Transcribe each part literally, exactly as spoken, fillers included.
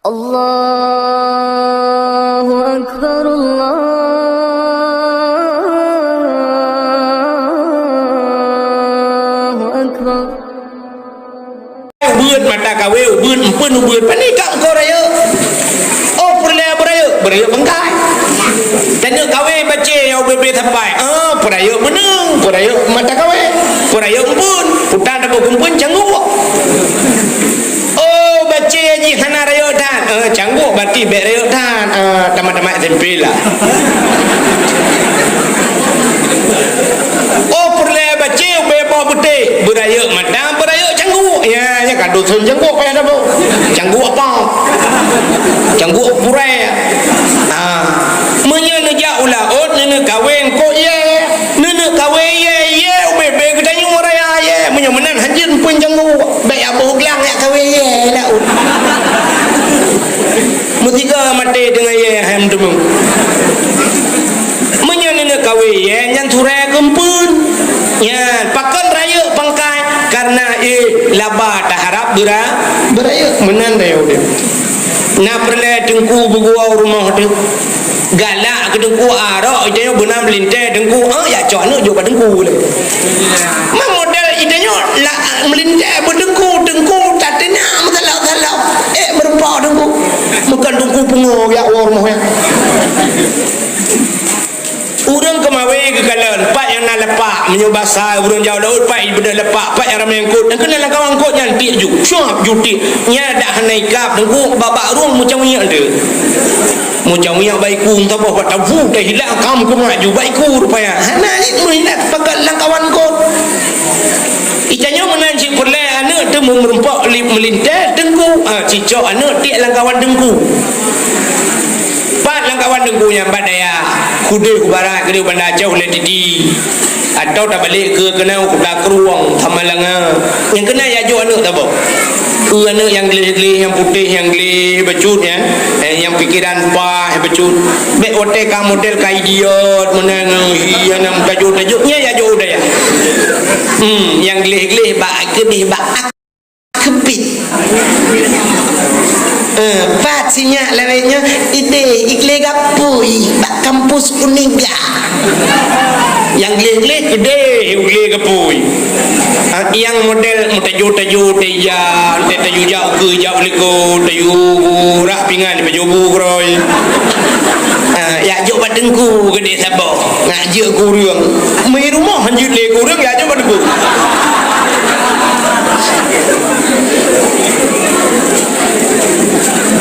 Allahu Akbar, Allahu Akbar. Ubeuet mata kawé, ubeuet empeuen, ubeuet panikak ko rayeuk. Oh, peureulée beurayeuk, beurayeuk bangkai. Taneuk kawé bacé nyang ubé-bé sapai. Ah, peurayeuk meuneueng, peurayeuk mata kawé, peurayeuk empeuen. Puta dabô kumpeuen cangguek. Oh, bacé jih hana rayeuk that. Eh, cangguek berarti bék rayeuk that. Eh, tamat-tamat S M P lah. Oh, peureulée bacé ubé boh beuté, beurayeuk mata, beurayeuk cangguek. Ya, ya ka dusun cangguek payah dabô. Cangguek apa? Cangguek purée. Ah. Meunyoe neujak u laôt, neuneuk kawé eungkôt yé. Neuneuk kawé yé, yé ubé-bé geutanyoe raya yé. Meunyoe meunan hanjeuet empeuen cangguek, bék ya boh glang ya kawé yé laôt. Meusigoe maté deungon yé hai meuteumé. Meunyoe neuneuk kawé yé, nyan surée keu empeuen. Nyan, pakon rayeuk pangkai? Karena éh laba taharab beura-, beurayeuk. Meunan rayeuk udeb. Na peureulée teungku beuguwa u rumoh teuh. Galak keu teungku arok, ita nyoe beuna meulintée teungku. Ah, ya cok aneuk jok bak teungku lé. Ma model ita nyoe la meulintée bak teungku, teungku tateunak meusalok-salok. Eh, meureumpok teungku. Meukan teungku pungo ya u rumoh ya. Ureuëng keumawé geukalon, pat nyang na lepak, meunyoe basa ureuëng jaoh laôt, pat ibeudôh lepak, pat nyang ramé eungkôt, nyang keunan lam kawan eungkôt nyan tiek ju, cuap ju tiek. Nyan dak hana ikab, teungku babak rueng meucang minyeuk teuh. Meucang minyeuk bak iku, meusaboh bak tabu, tahilang, kam keumat ju bak iku rupanya. Hana jih meuhilang pakat lam kawan eungkôt. Itanyoe meunan cit peureulée aneuk teuh meureumpok li-, meulintée teungku, ha, cicok aneuk tiek lam kawan teungku. Pat lam kawan teungku nyan bak dayah, kudeh u barat, kudeh u Banda Aceh, ulée Titi. Atawa tabalek keu keunan u Kuta Krueng, Samalanga. Nyang keunan ya jok aneuk saboh. Keu aneuk nyang gleh-gleh, nyang putéh, nyang gleh bacut nyan, eh, nyang pikeran paih bacut. Bék watée ka model ka idiot, meunan ngon hi, nyang tajok-tajok, nyan ya jok u dayah. Hmm, nyang gleh-gleh bak keudeh bak Keupit. Eh, pat sinyak lawét nyoe, idéh, iglé gapui, bak kampus Uniga. Nyang gleh-gleh, idéh, iglé gapui. Ah, nyang model meutajo-tajo, teujak, teuh tajo jak ukeue, jak u likot, tajo rah pingan, tajo bu keurôi. Ah, yak jok bak teungku, geudeh saboh. Ngak jeuet keu ureuëng. Meu rumoh hanjeuet lé keu ureuëng, ya jeuet bak teungku.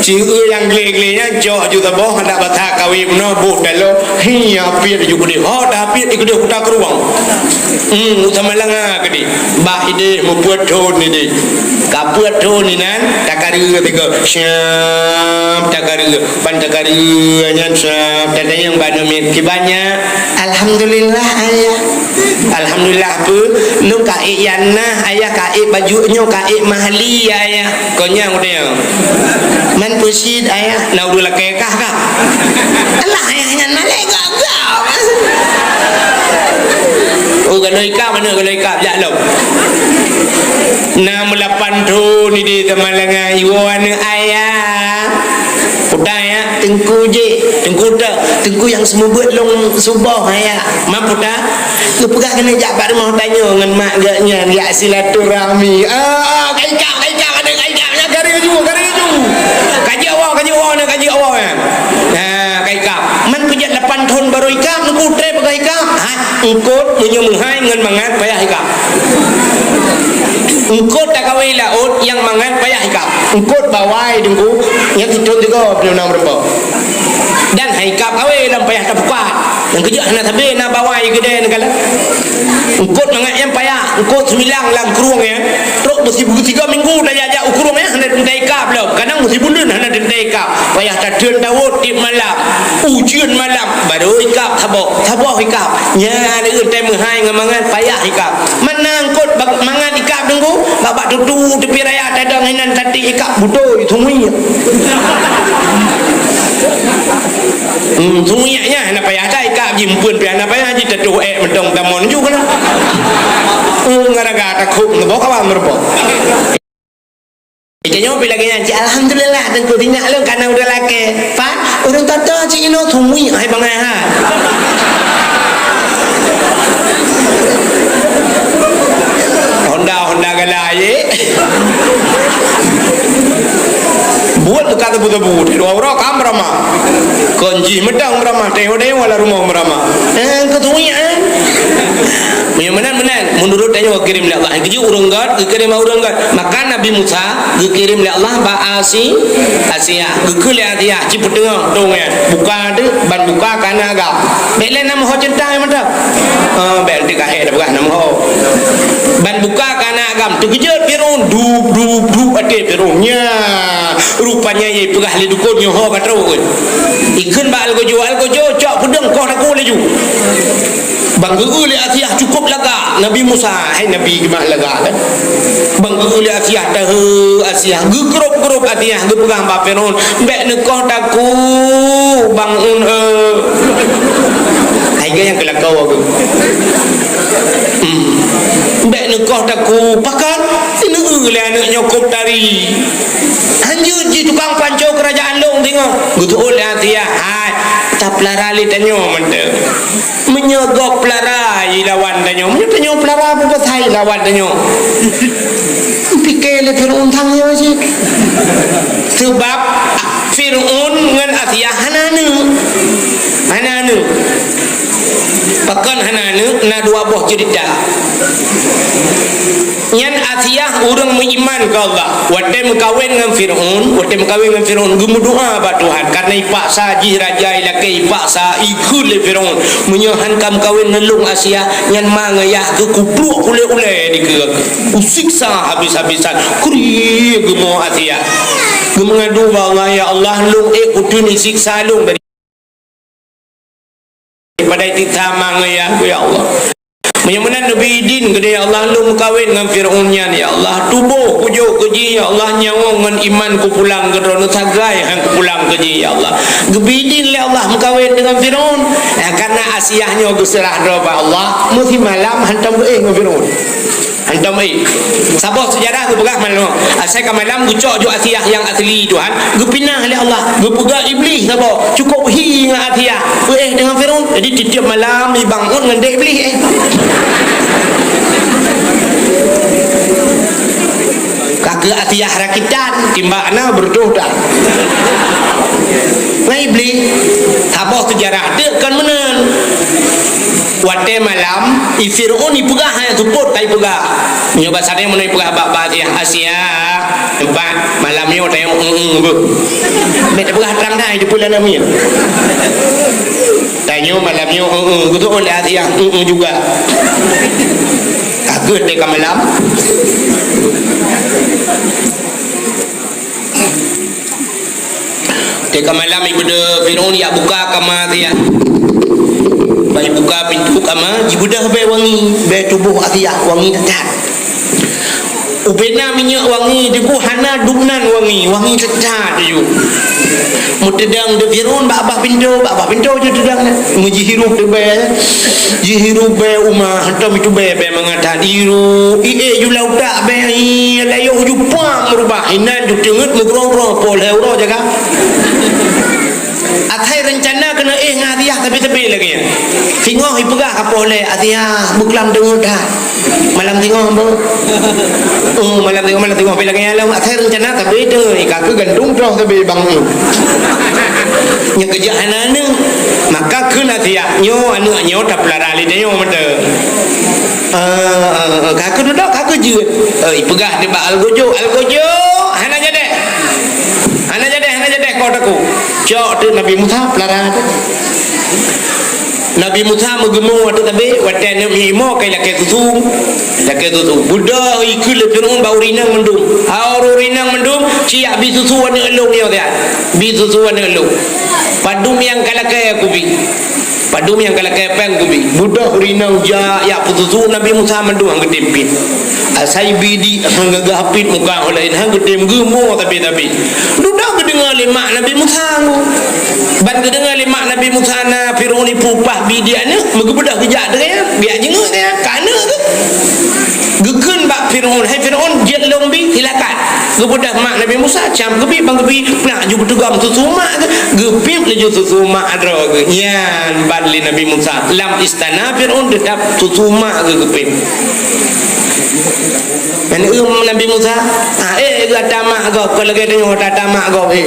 Ci eu nyang glé-glé nyan cok ju saboh, handak basa kawé bunoe boh talo. Hi, apiet ju keudeh. Ho, dah apiet di keudeh Kuta Krueng. Hmm, u Samalanga keudeh. Bah idéh mupeuet thon idéh. Ka peuet thon inan, takareu tiga. Syam takareu. Ban takareu nyan sab, tatanyong bak aneuk miet, "Kiban nyak?" "Alhamdulillah, Ayah." "Alhamdulillah peue?" "Nyoe ka ék Yana, Ayah, ka ék baju nyoe, ka ék mahli, Ayah." "Kon nyan," kutanyong. "Man peue cit, Ayah?" "Na ureuëng lakée kah, kah?" "Alah, Ayah, nyan malée gagah." Oh, galoi kah, mana galoi kah? Jak lom. Na meulapan thon idéh Samalanga, iwoe aneuk, "Ayah." Peue ta, ya, teungku jih, teungku ta, teungku nyang seumeubeuet lôn suboh, ya. Man peue ta, geupeugah keuneuk jak bak rumoh tanyoe ngon mak geuh nyan, jak silaturahmi. Ah, ka ikab, ka ikab, aneuk, ka ikab, nyan ka laju, ka laju. Ka jeuet woe, ka jeuet woe, aneuk, ka jeuet woe, ya. Nah, ka ikab. Man peue jak lapan thon barô ikab, teungku trép peugah ikab. Ha, eungkôt meunyoe meuhai ngon mangat payah ikab. Eungkôt takawé laôt nyang mangat payah ikab. Eungkôt bawai teungku, nyan sithon tiga ploh nam reubah. Dan hai kab kawé lam payah tapukat. Nyang keujeuet hana sabe na bawai keudeh neugala. Eungkôt mangat nyan payah, eungkôt seumilang lam krueng nyan. Trok beusibu-, sigoe minggu tajak-jak u krueng nyan hana teuntée ikab lom. Kadang beusibuleuen hana teuntée ikab. Payah tateun dawot tiep malam. Ujeuen malam, barô ikab saboh. Saboh ikab. Nyan teuntée meuhai ngon mangat payah ikab. Mana eungkôt bak-, mangat ikab teungku, bak-bak tutu tepi raya tadong inan tati ikab butôi, sungui. Hmm, sungui nyan hana payah that ikab jih, eumpeuen pih hana payah jih, tatuh ék mantong tamon ju keunan. Hmm, gara-gara takot meuboh kawan meurumpok. Tanyoe pih lagèe nyan, cit, "Alhamdulillah, Teungku, sinyak lôn ka na ureueng lakèe." Pat, ureueng toto cit inoe sumik hai bangai ha. Honda, Honda galai, ye. Buet teuka tebu-tebu, dua uroe ka meuramah. Kon jih meudang meuramah, teuh-teuh wala rumoh meuramah. Eh, keu sumik, eh. Meunyoe meunan, meunan. Meunurot tanyoe geukirém lé Allah. Keujeuet ureueng gèt, geukirém ureueng gèt. Maka Nabi Musa geukirém lé Allah bak Asi-, Asia. Geukheun lé Asia, ci peuteungoh dong nyan. Buka teuh, ban buka ka na agam. Bèk lé na meuho ceuntai mantong. Ah, bèk teuka hèk dah peugah na meuho. Ban buka ka na agam. Teukeujot Firaun, dup, dup, dup, até Firaun. Nya, rupanya ye peugah lé dukon nyoe ho ka trok. Ikheun bak algojo, algojo, cok peudong koh takue laju. Ban geu-eu lé Asiah cukôp lagak Nabi Musa, hai Nabi geumat lagak kan. Ban geu-eu lé Asiah, tahe Asiah, geugrôp-grôp Asiah, geupeugah bak Firaun, "Bèk neukoh takue, Bang Un, eh." Hai gaya nyang keulakau aku. Hmm. "Bèk neukoh takue, pakon? Sineuk lé aneuk nyoe kôp tari. Hanjeuet jih tukang panco keurajaan lôn singoh." Geutu'ôt lé Asiah, "Hai, tapeulara lé tanyoe mantong." Meunyoe gob peulara ilawan tanyoe, meunyoe tanyoe peulara, peue pasai ilawan tanyoe? Pike lé Firaun tanyoe cit. Seubab Firaun ngon Asiah hana aneuk. Hana aneuk. Pakon hana aneuk? Na dua boh ceurita. Nyan Asiah ureueng meuiman keu Allah. Watèe meukawen ngon Firaun, watèe meukawen ngon Firaun, geumeudoa bak Tuhan. Karena ipaksa jih raja ilakèe, ipaksa, ikheun lé Firaun, "Meunyoe han ka meukawen ngon lôn Asiah, nyan ma ngon yah geuh kupluek ulèe-ulèe dikeue. Kusiksa habis-habisan." Kri geumo Asiah. Geumeungadu bak Allah, "Ya Allah, lôn ék kuteuntèe siksa lôn dari." Padahai tiep sama ngon yah, ya Allah. Meunyoe meunan neubi idin keu, ya Allah, lôn meukawen ngon Firaun nyan, ya Allah. Tuboh kujok keu jih, ya Allah, nyawöng ngon iman kupulang keu droeneuh, sagai han kupulang keu jih, ya Allah. Geubi idin lé Allah meukawen deungon Firaun. Ya, karena Asiah nyoe geuseurah droe bak Allah, meusimalam hantom geuéh ngon Firaun. Hantom éh. Saboh seujarah geupeugah malam. Asai ka malam geucok ju Asiah nyang asli Tuhan, geupinah lé Allah, geupeugah Iblih saboh, cukôp hi ngon Asiah, peuéh deungon Firaun. Jadi tiep-tiep malam i Bang Un ngon dek Iblih éh. Ka keu Asiah rakitan, timbak na beureutoh dah. Ngon Iblih, saboh seujarah teuk kon meunan. Watèe malam, i Firaun ipeugah hana seupôt ka ipeugah. Nyoe bak sabe meunan ipeugah bak, bak Asiah, Asiah, teumpat malam nyoe tanyoe, eu, eu, beuh. Bèk tapeugah trang dai di bulan namiet. Tanyoe malam nyoe, eu, eu, geutu'ôt lé Asiah, eu, eu juga. Ka geuh teuka malam. Teuka malam ibeudôh Firaun jak buka kama Asiah. Ban ibuka pintoe kama, jibeudôh bèe wangi, bèe tuboh Asiah wangi that-that. Ubena minyeuk wangi, diku hana dum nan wangi, wangi that-that ju. Meuteudong di Firaun bak babah pintoe, bak babah pintoe ju teudong. Meujihirup di bèe, jihirup bèe uma, hantom itu bèe, bèe mangat that. Irup, ié ju lam utak bèe, ih, layok ju puang meurubah. Inan ju teungeut meugrong-grong, poh lhèe uroe jaga. Asai reuncana keuneuk éh ngon Asiah sabe-sabe lagèe nyan. Singoh ipeugah ka poh lhèe, "Asiah, beuklam teungeut that. Malam singoh beuh." Oh, malam singoh, malam singoh, bèk lagèe nyan lom. Asai reuncana sabe teungeut, ka keuh gantung troh sabe Bang Un. Nyan keujak hana aneuk. Maka kheun Asiah, "Nyoe aneuk nyoe tapeulara lé tanyoe mantong." Ah, ah, ah, ka keuh dudoe, ka keuh jeuet. Eh, ipeugah nibak algojo, "Algojo, hana jadèh. Hana jadèh, hana jadèh, koh takue." Cok teuk Nabi Musa, peulara teuk. Nabi Musa meugeumoe teuk sabe, watèe aneuk miet imoe ka ilakèe susu. Lakèe susu. Beudôh ikheun lé Firaun bak ureueng inong mandum. Ha, ureueng inong mandum, ci jak bi susu aneuk lôn nyoe siat. Bi susu aneuk lôn. Padum nyang ka lakèe kubi. Padum nyang ka lakèe péng kubi. Beudôh ureueng inong jak, jak peususu Nabi Musa mandum han geutem piet. Asai bi di han geupeugah piet muka ureueng laén, han geutem, geumoe tapi-tapi. Dudoe geudeungoe lé mak Nabi Musa. Ban geudeungoe lé mak Nabi Musa na Firaun ipeupah bi di aneuk, meugeubeudôh geujak deungon, geujak jeungeuk nyan, ka aneuk geuh. Geukheun bak Firaun, "Hai Firaun, jeuet lôn bi, silakan." Geubeudôh mak Nabi Musa, cam geubi bang geubi, plak ju geuteugom susu mak geuh, geupiep laju susu mak droe geuh. Nyan ban lé Nabi Musa. Lam istana Firaun teutap susu mak geuh geupiep. Nyan, eu, Nabi Musa, ah, eh, gata mak gob, kon lagèe tanyoe tata mak gob, eh.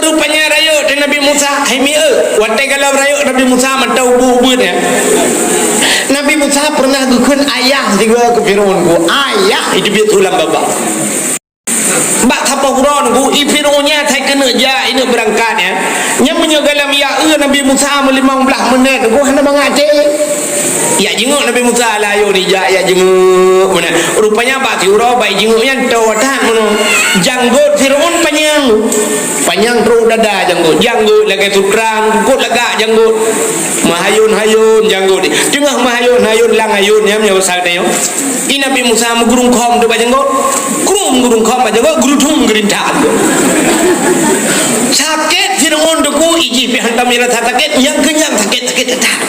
Rupanya rayeuk teuh Nabi Musa, hai mi eu, watèe galom rayeuk Nabi Musa mantong ubeuet-ubeuet nyan. Nabi Musa pernah geukheun ayah sigoe keu Firaun, "Ayah, itu biet tulam baba." Bak saboh uroe nyan, i Firaun nyan asai keuneuk jak, i neuk beurangkat nyan. Nyan meunyoe galom jak eu Nabi Musa meulimong blaih meunét, nyan hana mangat até. Jak jingok Nabi Musa, "Alah, ayo dijak, jak jingok," meunan. Rupanya bak siuroe bak jingok nyan toe that meunan. Janggot Firaun panyang. Panyang trôk dada janggot. Janggot lagèe sutra, kukut lagak janggot. Meuhayôn-hayôn janggot. Teungoh meuhayôn-hayôn lam hayôn nyan meunyoe basa tanyoe. I Nabi Musa meugurungkhom teuk bak janggot. Krum gurungkhom bak janggot, geuruthum geurintak. Sakét Firaun teungku, i jih pih hantom rasa sakét, nyang keuh nyan sakét-sakét that.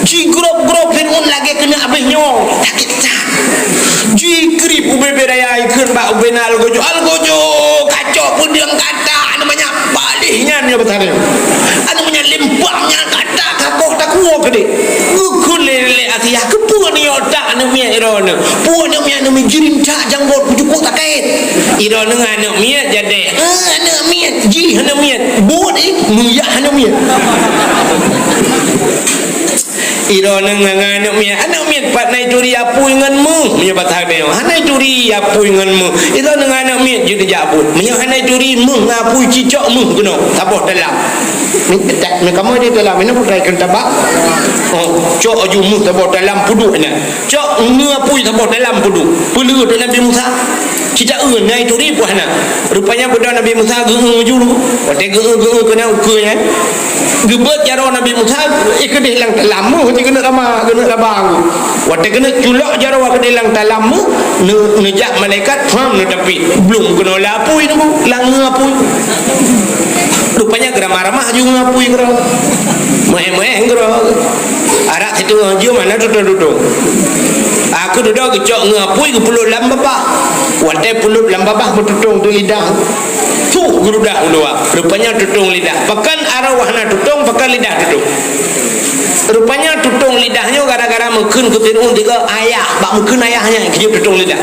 Jigrob-grob Firaun lagèe keuneuk abéh nyoe, sakét that. Jikrieb ubé-bé raya ikheun bak ubé na algojo, "Algojo, kacok peudeueng gata, aneuk manyak paléh nyan nyoe beutanyoe. Aneuk manyak limpang nyan gata ka boh takue keudéh." Geukheun lé, lé Asiah, "Keupeue neuyue tak aneuk miet droeneuh? Peue aneuk miet, aneuk miet jirintak janggot, peue cukôp sakét?" Droeneuh aneuk miet jadi, "Eh, aneuk miet, jih aneuk miet. Buet, eh, meuyak aneuk miet." Droeneuh ngon aneuk miet, aneuk miet pat na ituri apui ngon méuh, meunyoe basa tanyoe. Hana ituri apui ngon méuh. Droeneuh ngon aneuk miet jeuet jak buet. Meunyoe hana ituri méuh ngon apui, cicok méuh keunoe, saboh talam. Ni, tak, ni kamoe di dalam, ini putai keu tabak. Oh, cok laju méuh saboh talam peuduek nyan. Cok ngon apui saboh talam peuduek. Peuleueh teuk Nabi Musa. Cit taeu na ituri peue hana. Rupanya beudôh Nabi Musa geu-eu laju. Watèe geu-eu, geu-eu keunan ukeue nyan. Geubeuet jaroe Nabi Musa, eh, keudéh lam talam méuh, keuneuk rama, keuneuk raba. Watèe keuneuk culok jaroe keudéh lam talam méuh, neu-, neujak malaikat, pham, neutapiet. Blum keunoe lam apui nyoe, lam apui. Rupanya geuramah-ramah aju ngon apui keudroe. Meu'èh-meu'èh keudroe. Arak siteungoh jeuem hana tutong-tutong. Aku dudoe geucok ngon apui geupeulot lam babah. Watèe peulot lam babah meututong teuk lidah. Puh geurudah u luwa. Rupanya tutong lidah. Pakon aroe hana tutong, pakon lidah tutong. Rupanya tutong lidah nyoe gara-gara meukheun keu Firaun tiga ayah. Bak meukheun ayah nyan keujeuet tutong lidah.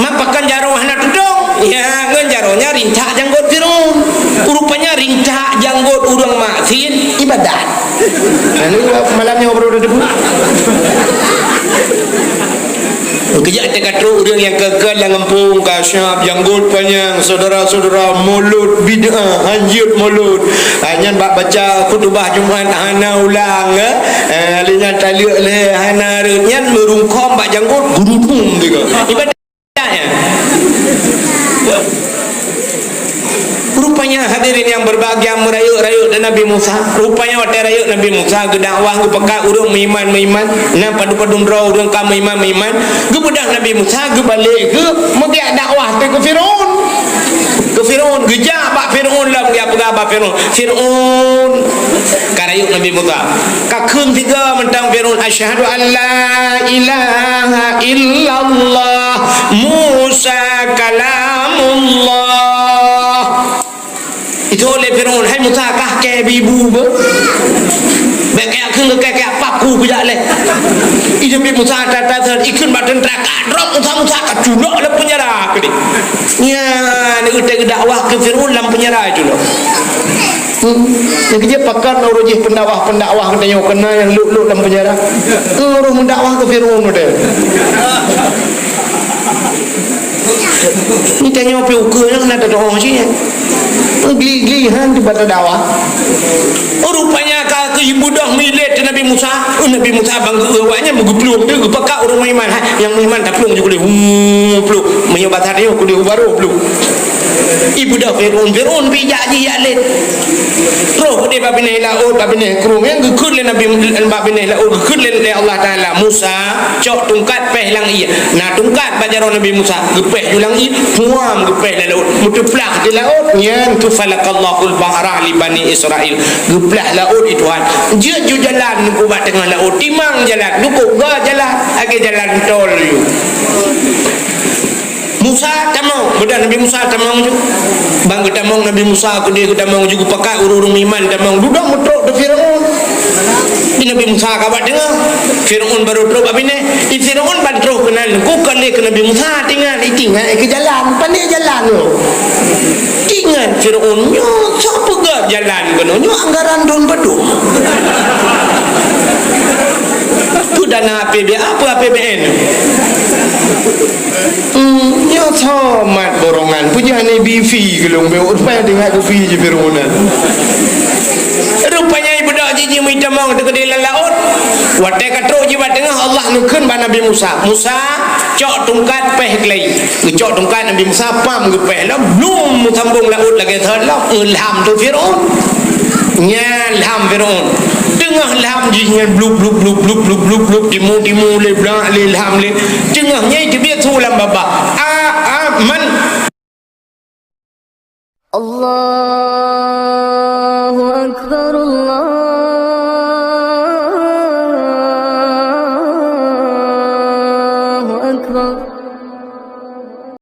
Ma pakon jaroe hana tutong? Ya, ngon jaroe nyan rintak janggot Firaun. Rupanya rintak janggot ureueng maksiet ibadat. Lalu malam nyoe baru ada debu. Keujak teuka trok ureueng nyang keu-keu lam gampông ka siap janggot panyang, syedara-syedara, mulod bid'ah, hanjeuet mulod. Ah, nyan bak baca khutubah Jumat hana ulang, eh. Eh, lé nyan taleuek lé hana rhot, nyan meurungkhom bak janggot, gurudum tiga. Ibadat nyan. Rupanya hadirin yang berbahagia, meurayeuk-rayeuk dan Nabi Musa. Rupanya watèe rayeuk Nabi Musa geudakwah geupeugah ureueng meuiman-meuiman, na padum-padum droe ureueng ka meuiman-meuiman. Geubeudôh Nabi Musa geubalek geuh meugeudakwah teuh keu Firaun. Keu Firaun, geujak bak Firaun lom geupeugah bak Firaun, "Firaun, ka rayeuk Nabi Musa." Ka kheun tiga mantong Firaun, "Asyhadu an la ilaha illallah, Musa kalamullah." Itu lé Firaun, "Hai Musa, kah kèe bibu beuh? Bèk kèe kheun kèe, kèe paku kujak lé." Itu Nabi Musa tata-tata ikheun bak teuntara, ka drop Musa, Musa ka culok lam peunjara keudéh. Nyan, geuteuka dakwah keu Firaun lam peunjara culok. Hmm. Nyang keujeuet pakon ureueng jih pendakwah-pendakwah geutanyoe keunan nyang lhok-lhok lam peunjara. Ureueng meudakwah keu Firaun model. Ni tanyoe pih ukeue nyan na teudoh cit nyan. Gli-gli han di bata dakwah. Rupanya ka keu ibudoh milet Nabi Musa. Nabi Musa bang geu awaknyan meugeuplueng teuh geupakak ureueng meuiman. Ha, nyang meuiman taplueng ju keudeh. Hu, plueng. Meunyoe basa tanyoe keudeh u baroh plueng. Ibeudôh Fir'aun, Fir'aun pih jak jih jak lét. Troh deh bak binéh laôt, bak binéh krueng, nyang geukheun lé Nabi, bak binéh laôt geukheun lé, lé Allah Taala, "Musa, cok tungkat péh lam ié." Na tungkat bak jaroe Nabi Musa, geupéh ju lam ié, huam geupéh lam laôt, meuteuplah di laôt. Nyan tu falaqallahul bahra li Bani Israil. Geuplah laôt di Tuhan. Jeuet ju jalan Teungku bak teungoh laôt, timang jalan, dukuk ga jalan, lagèe jalan tol ju. Musa tamong, mudah Nabi Musa tamong ju. Ban geutamong Nabi Musa keudeh geutamong ju, geupakat ureueng-ureueng iman tamong, dudoe meutrok di Firaun. Di Nabi Musa ka bak teungoh, Firaun baru trok bak binéh. Di Firaun ban troh keunan, ku ka lé keu Nabi Musa tingat, itingat keu jalan, pandai jalan nyoe. Tingat Firaun nyoe, soe peugah jalan keunoe, nyoe anggaran dum padum. Tu dana A P B A, apa A P B N? Hmm, nyoe somat borongan. Peujah ni bifi geulong bewok rupai tinggal kupi je Firaun. Rupanya ibeudôh jih jimeutamong teukeudi lam laôt. Watèe ka trok jih bak teungoh, Allah neukheun bak Nabi Musa, "Musa, cok tungkat péh keulai." Geucok tungkat Nabi Musa, pam geupéh lom, blum meusambong laôt lagèe thon lom, lham tu Firaun. Nyan lham Firaun. Teungoh lham jih nyan blub, blub, blub, timu, timu lé, blak lé, lham lé. Teungoh nyan teubiet su lam babah. A, a, man. Allah.